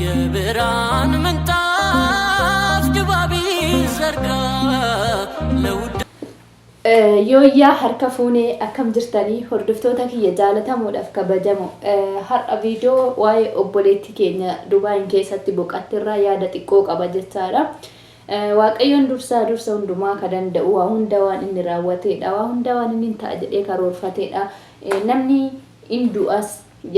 የብርሃን ምንጣፍ ድባብ ዘርጋ ለውዳ Yooyyaa harka fuunee akkam jirtanii hordoftoota kiyya jaalatamuudhaaf kabajamoo har'a viidiyoo waa'ee obboleettii keenya Dubaayin keessatti boqattirraa yaada xiqqoo qaba jechaadha. Waaqayyoon dursaa dursa hundumaa ka danda'u waa hunda waan inni raawwateedha waa hunda waan inni ta'a jedhee karoorfateedha. Namni in du'as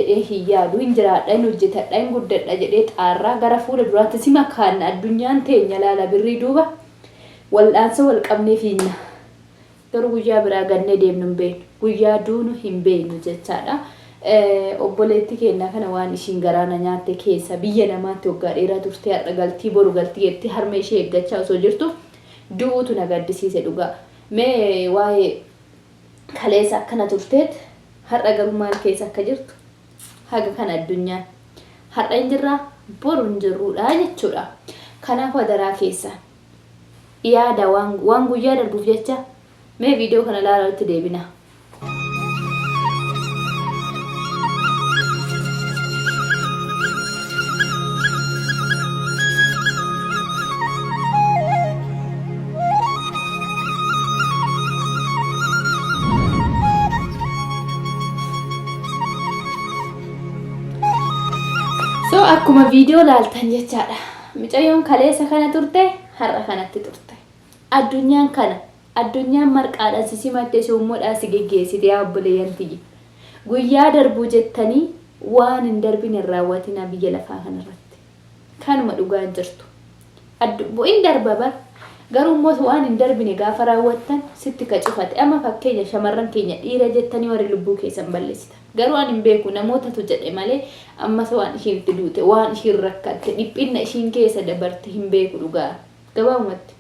jedhee hin yaadu hin jiraadha hin hojjetadha hin guddadha jedhee xaarraa gara fuula duraatti si makaanna addunyaan teenya laala birrii duuba wal'aansa wal qabnee fiinna. Garuu guyyaa biraa gannee deemnu hin beeknu. Guyyaa duunu hin beeknu jechaadha. Obboleetti keenya kana waan ishiin garaana nyaatte keessa biyya namaatti waggaa dheeraa turtee har'a galtii boru galtii jettee harma ishee eeggachaa osoo jirtu du'uutu na gaddisiise dhugaa. Mee waa'ee kaleessa akkana turteet har'a garuu maal keessa akka jirtu haga kana addunyaan har'a hin jirraa boru hin jirruudha jechuudha. Kanaaf adaraa keessa yaada waan guyyaa darbuuf jecha mee viidiyoo kana ilaaluutti deebina. So akkuma viidiyoo laaltan jechaadha. Mucayyoon kaleessa kana turte har'a kanatti turte. Addunyaan kana addunyaan marqaadhaan si simatte suummoodhaan si geggeessite yaa obboleeyyan tiyya. Guyyaa darbuu jettanii waan hin darbine hin raawwatinaa biyya lafaa kanarratti. Kanuma dhugaan jirtu. Addu in darba bar. Garuu immoo waan hin darbine gaafa raawwattan sitti ka cufate. Amma fakkeenya shamarran keenya dhiira jettanii warri lubbuu keessan balleessitan. Garuu ani hin beeku namootatu jedhe malee ammas waan ishiin itti duute, waan ishiin rakkatte, dhiphinna ishiin keessa dabarte hin beeku dhugaa. Gabaabumatti.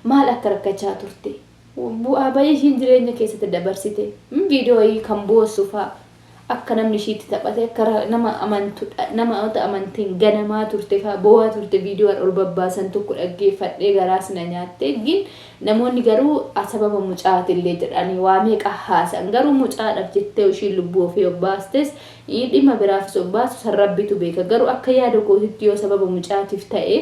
Maal akka rakkachaa turte. Bu'aa bayii ishiin jireenya keessatti dabarsite. Viidiyoo wayii kan boossu fa'a. Akka namni ishiitti taphate akka nama amantu namoota amantiin ganamaa turte fa'a boo'aa turte viidiyoo har'a ol babbaasan tokko dhaggeeffadhee garaas na nyaatte. Gin namoonni garuu sababa mucaatillee jedhanii waa meeqa haasa'an. Garuu mucaadhaaf jettee ishiin lubbuu ofii obbaastes dhimma biraafis obbaastu san rabbitu beeka. Garuu akka yaada kootitti yoo sababa mucaatiif ta'e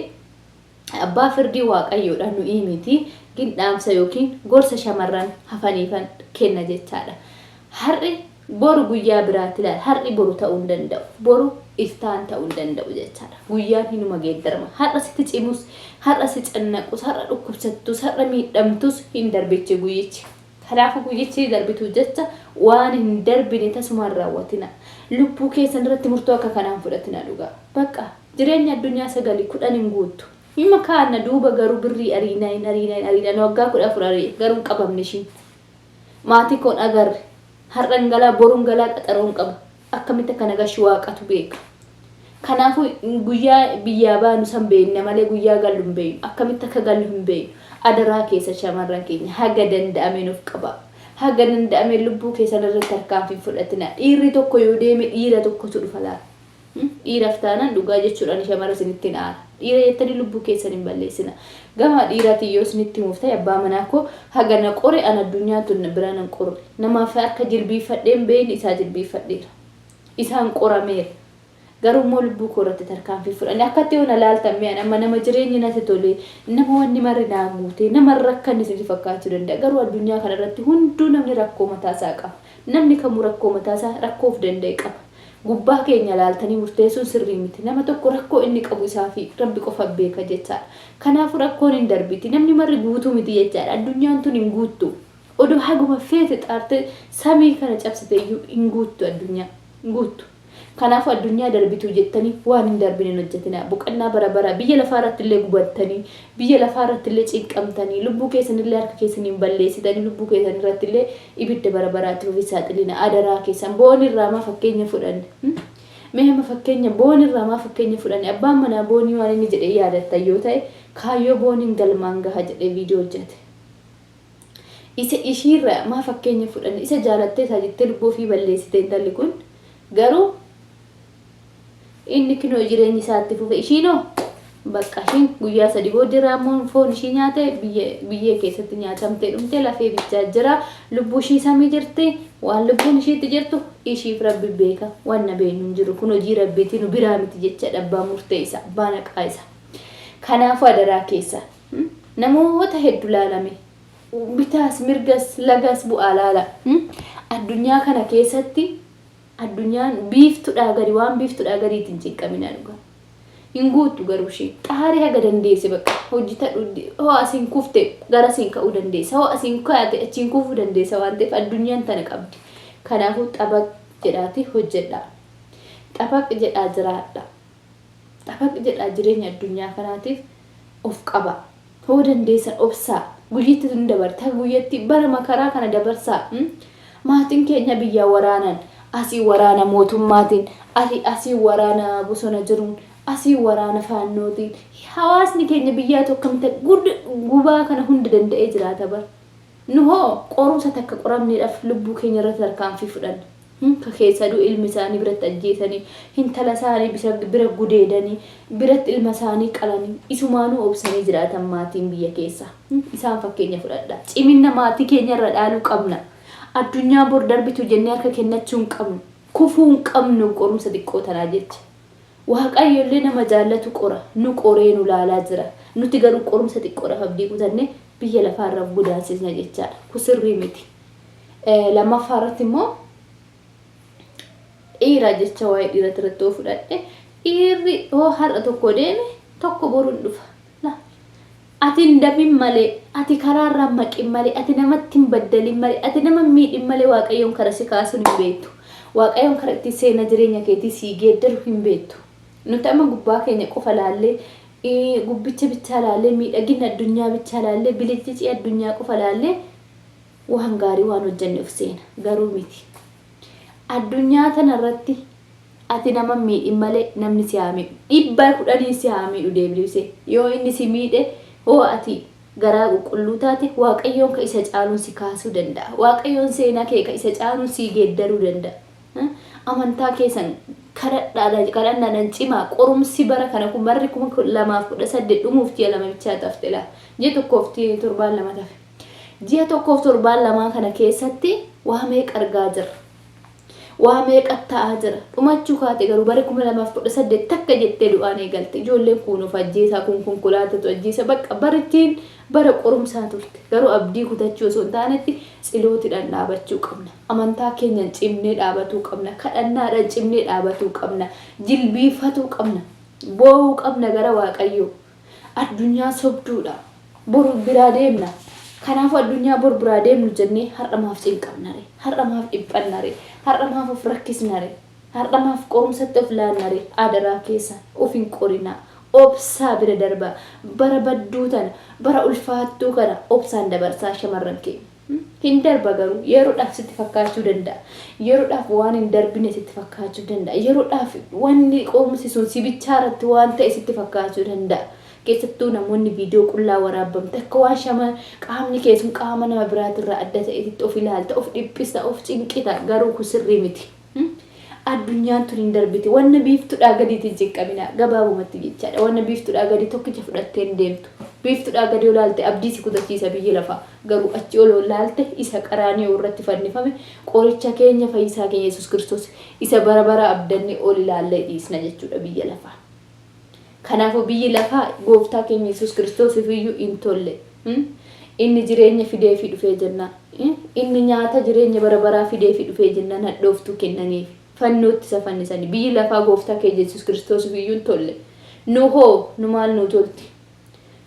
Abbaa firdii Waaqayyoodha nu'ii miti gin dhaamsa ykn gorsa shamarran hafaniifan kenna jechaadha. Har'i boru guyyaa biraatti ilaali. Har'i boru ta'uu hin danda'u. Boru iftaan ta'uu hin danda'u jechaadha. Guyyaan hinuma geeddarama. Har'a sitti cimus, har'a si cannaqus, har'a dhukkubsattus, har'a miidhamtus hin darbichi guyyichi. Kanaafuu guyyichi darbituu jecha waan hin darbine tasumaan raawwatina. Lubbuu keessan irratti murtoo akka kanaa hin fudhatinaa dhugaa. Bakka Jireenya addunyaa sagali 10 hin guuttu. Hima kaanna duuba garuu birrii ariinaa hin ariinaa hin ariinaa ani waggaa 14 ari'e garuu hin qabamne ishiin. Maatii koo hin agarre. Har'an galaa borun galaa qaxaroon qaba. Akkamitti akka na gashu waaqatu beeka. Kanaafuu guyyaa biyyaa baanu san beekna malee guyyaa gallu hin beeknu. Akkamitti akka gallu hin beeknu. Adaraa keessa shamarran keenya haga danda'ameen of qabaa. Haga danda'ameen lubbuu keessan irratti tarkaanfii hin fudhatinaa. Dhiirri tokko yoo deeme dhiira tokkotu dhufa laata. Dhiiraf taanaan dhugaa jechuudha ani shamara isinittin aara. Dhiira jettanii lubbuu keessan hin balleessina. Gama dhiiraatiin yoo isinitti himuuf ta'e abbaa manaa koo haga na qore an addunyaa tun biraa nan qorre. Namaaf akka jilbiiffadhee hin beekne isaa jilbiiffadheera. Isaan qorameera. Garuu immoo lubbuu koo irratti tarkaanfii fudhanne akkatti yoo na laaltan mee an amma nama jireenyi natti tole nama wanni marri naa guute nama hin rakkanne isinitti fakkaachuu danda'a. Garuu addunyaa kana irratti hunduu namni rakkoo mataa isaa qaba. Namni kamuu rakkoo mataa isaa rakkoo of danda'e qaba. Gubbaa keenya laaltanii murteessuun sirrii miti. Nama tokko rakkoo inni qabu isaa fi Rabbi qofa beeka jechaadha. Kanaafu rakkoon hin darbiti. Namni marri guutuu miti jechaadha. Addunyaan tun hin guuttu. Odoo haguma feete xaarte samii kana cabsite iyyuu hin guuttu addunyaan. Hin guuttu. Kanaafuu addunyaa darbituu jettanii waan hin darbine hin hojjetinaa. Boqannaa bara baraa biyya lafaa irratti illee gubattanii, biyya lafaa irratti illee cinqamtanii, lubbuu keessan illee harka keessaniin balleessitanii, lubbuu keessan irratti illee ibidda bara baraatti of hin saaxilinaa. Adaraa keessan boon irraa maa fakkeenya fudhanne? Mee amma fakkeenya boon irraa maa fakkeenya fudhanne? Abbaan manaa boonii waan inni jedhee yaadattan yoo ta'e kaayyoo booniin galmaan gaha jedhee viidiyoo hojjete. Isa ishiirra maa fakkeenya fudhanne? Isa jaalattee isaa jettee lubbuu ofii balleessite intalli kun garuu inni kinoo jireenyi isaa itti fufe ishiinoo Bakka ishiin guyyaa sadi booddee raammoon foon ishii nyaate biyyee keessatti nyaatamtee dhumte lafee bichaa jira. Lubbuu ishii samii jirti. Waan lubbuun ishiitti jirtu ishiif rabbi beeka. Waan na beeknu hin jiru. Kun hojii rabbiiti nu biraa miti jecha abbaa murtee isa abbaan haqaa isa. Kanaafuu adaraa keessa namoota hedduu laalame bitaas mirgas lagas bu'aa laala. Addunyaa kana keessatti addunyaan biiftudhaa gadi waan biiftudhaa gadiitti hin cinqaminaa dhugaa. Hin guuttu garuu isheen. Xaarii haga dandeesse bakka hojjetadhu hoo asiin kufte gara asiin ka'uu dandeessa. Hoo asiin kaate achiin kufuu dandeessa waan ta'eef addunyaan tana qabdi. Kanaafuu xabaq jedhaati hojjedhaa. Xabaq jedhaa jiraadha. Xabaq jedhaa jireenya addunyaa kanaatiif of qaba. Hoo dandeessan obsaa. Guyyatti tun dabarta. Guyyatti bara makaraa kana dabarsaa. Maatiin keenya biyyaa waraanan. Asii waraana mootummaatiin, asii waraana bosona jiruun, asii waraana faannootiin. Hawaasni keenya biyyaa tokko akkamitti gubaa kana hunda danda'ee jiraata bara. Nu hoo qorumsa takka qoramneedhaaf lubbuu keenya irratti tarkaanfii fudhanna. Ka keessa du'e ilmi isaanii biratti ajjeesanii, hintala isaanii bira gudeedanii, biratti ilma isaanii qalanii, isumaanuu obsanii jiraatan maatiin biyya keessaa. Isaan fakkeenya fudhadha. Ciminna maatii keenya irra dhaaluu qabna. Addunyaa bor darbitu jennee harka kennachuu hin qabnu. Kufuu hin qabnu qorumsa xiqqoo tanaa jecha. Waaqayyo illee nama jaallatu qora. Nu qoree nu laalaa jira. Nuti garuu qorumsa xiqqoodhaaf abdii kutannee biyya lafaarra of godaansisna jechaadha. Kun sirrii miti. Lammaffaa irratti immoo dhiira jecha waa'ee dhiirati irratti yoo fudhadhe dhiirri hoo har'a tokko deeme tokko boru hin dhufa. La ati hin dabin malee, ati karaa irraa hin maqin malee, ati namatti hin baddalin malee, ati nama hin miidhin malee Waaqayyoon kara si kaasuun hin beektu. Waaqayyoon kara itti seena jireenya keetii sii geeddaru hin beektu. Nuti amma gubbaa keenya qofa laallee gubbicha bichaa laallee miidhagina addunyaa bichaa laallee bilicicii addunyaa qofa laallee waan gaarii waan hojjenne of seena. Garuu miti. Addunyaa tana irratti ati nama hin miidhin malee namni si haa miidhu. 10% si haa miidhu deebisee. Yoo inni si miidhe hoo ati garaa qulqulluu taate Waaqayyoon ka isa caaluun si kaasuu danda'a. Waaqayyoon seenaa kee ka isa caaluun sii geeddaruu danda'a. Amantaa keessan kadhannaadhaan cimaa. Qorumsi bara kana kun barri 2018 dhumuuf ji'a 2 bichaa tafte laa. Ji'a tokkoof torbaan 2 tafe. Ji'a tokkoof torbaan lamaa kana keessatti waa meeqa argaa jirra. Waa meeqa ta'aa jira. Dhumachuu kaate garuu bara 2018 takka jettee du'aan eegalte. Ijoolleen kun of ajjeesaa, kun konkolaatatu ajjeesa. Bakka barittiin bara qorumsaa turte. Garuu abdii kutachuu osoo hin taanetti tsilootiidhaan dhaabachuu qabna. Amantaa keenyan cimnee dhaabatuu qabna. Kadhannaadhaan cimnee dhaabatuu qabna. Jilbiifatuu qabna. Boo'uu qabna gara Waaqayyoo. Addunyaa sobduudha. Boru biraa deemna. Kanaafuu addunyaa bor biraa deemnu jennee har'a maaf cinqamna ree? Har'a maaf dhiphanna ree? Har'a maaf of rakkisna ree? Har'a maaf qorumsatti of laanna ree? Adaraa keessan of hin qorinaa. Obsaa bira darbaa. Bara badduu tana, bara ulfaattuu kana obsaan dabarsaa shamarran keenya. Hin darba garuu yeroodhaaf sitti fakkaachuu danda'a. Yeroodhaaf waan hin darbine sitti fakkaachuu danda'a. Yeroodhaaf wanni qorumsi sun si bichaa irratti waan ta'e sitti fakkaachuu danda'a. Keessattuu namoonni viidiyoo qullaa waraabbamte akka waan shama qaamni kee sun qaama nama biraatirraa adda ta'eetitti of ilaalta, of dhiphista, of cinqita garuu kun sirrii miti. Addunyaan tun hin darbiti. Wanna biiftudhaa gadiiti hin cinqaminaa. Gabaabumatti jechaadha. Wanna biiftudhaa gadi tokkicha fudhattee hin deemtu. Biiftudhaa gadi yoo laalte abdii si kutachiisa biyyi lafaa. Garuu achi ol yoo laalte isa qaraaniyoo irratti fannifame qoricha keenya fayyisaa keenya Yesuus Kiristoos isa bara bara abdannee ol ilaallee dhiisna jechuudha biyya lafaa. Kanaafuu biyyi lafaa gooftaa keenya Yesuus Kiristoosiif iyyuu hin tolle. Inni jireenya fideefii dhufee jennaan, inni nyaata jireenya bara baraa fideefii dhufee jennaan hadhooftuu kennaniif. Fannootti isa fannisani. Biyyi lafaa gooftaa keenya Yesuus Kiristoosiif iyyuu hin tolle. Nu hoo nu maal nuu tolti?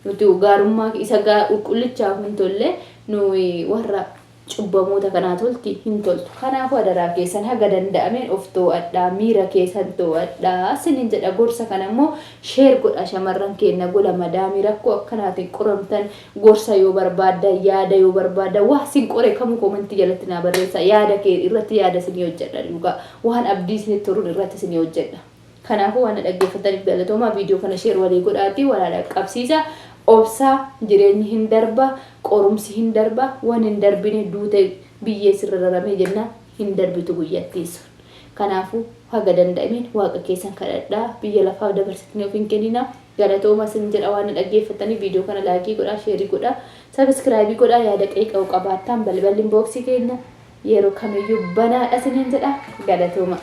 Nuti gaarummaa isa qulqullichaaf hin tolle nuyi warra cubbamoota kanaa tolti hin toltu. Kanaafuu adaraa keessan haga danda'ameen of too'adhaa, miira keessan too'adhaa sinin jedha. Gorsa kana immoo share godha shamarran keenna gola madaamii rakkoo akkanaatiin qoramtan gorsa yoo barbaaddan yaada yoo barbaaddan waa sin qore kamuu komantii jalatti naa barreessaa yaada kee irratti yaada isinii hojjedha dhugaa waan abdii isinitti horuun irratti isinii hojjedha. Kanaafuu waan na dhaggeeffattaniif galatoomaa viidiyoo kana share walii godhaatii wal haa dhaqqabsiisa. Obsaa jireenyi hin darba, qorumsi hin darba, waan hin darbine duute biyyee sirra raramee jennaan hin darbitu guyyattiin sun. Kanaafuu haga danda'ameen Waaqa keessan kadhadhaa. Biyya lafaaf dabarsitanii of hin kenninaa. Galatooma isin jedha waan na dhaggeeffattaniif viidiyoo kana laayikii godhaa, sheerii godhaa, sabiskiraayibii godhaa yaada qeeqa yoo qabaattan balballi inbooksii keenya yeroo kamiyyuu banaadha isiniin jedha. Galatooma.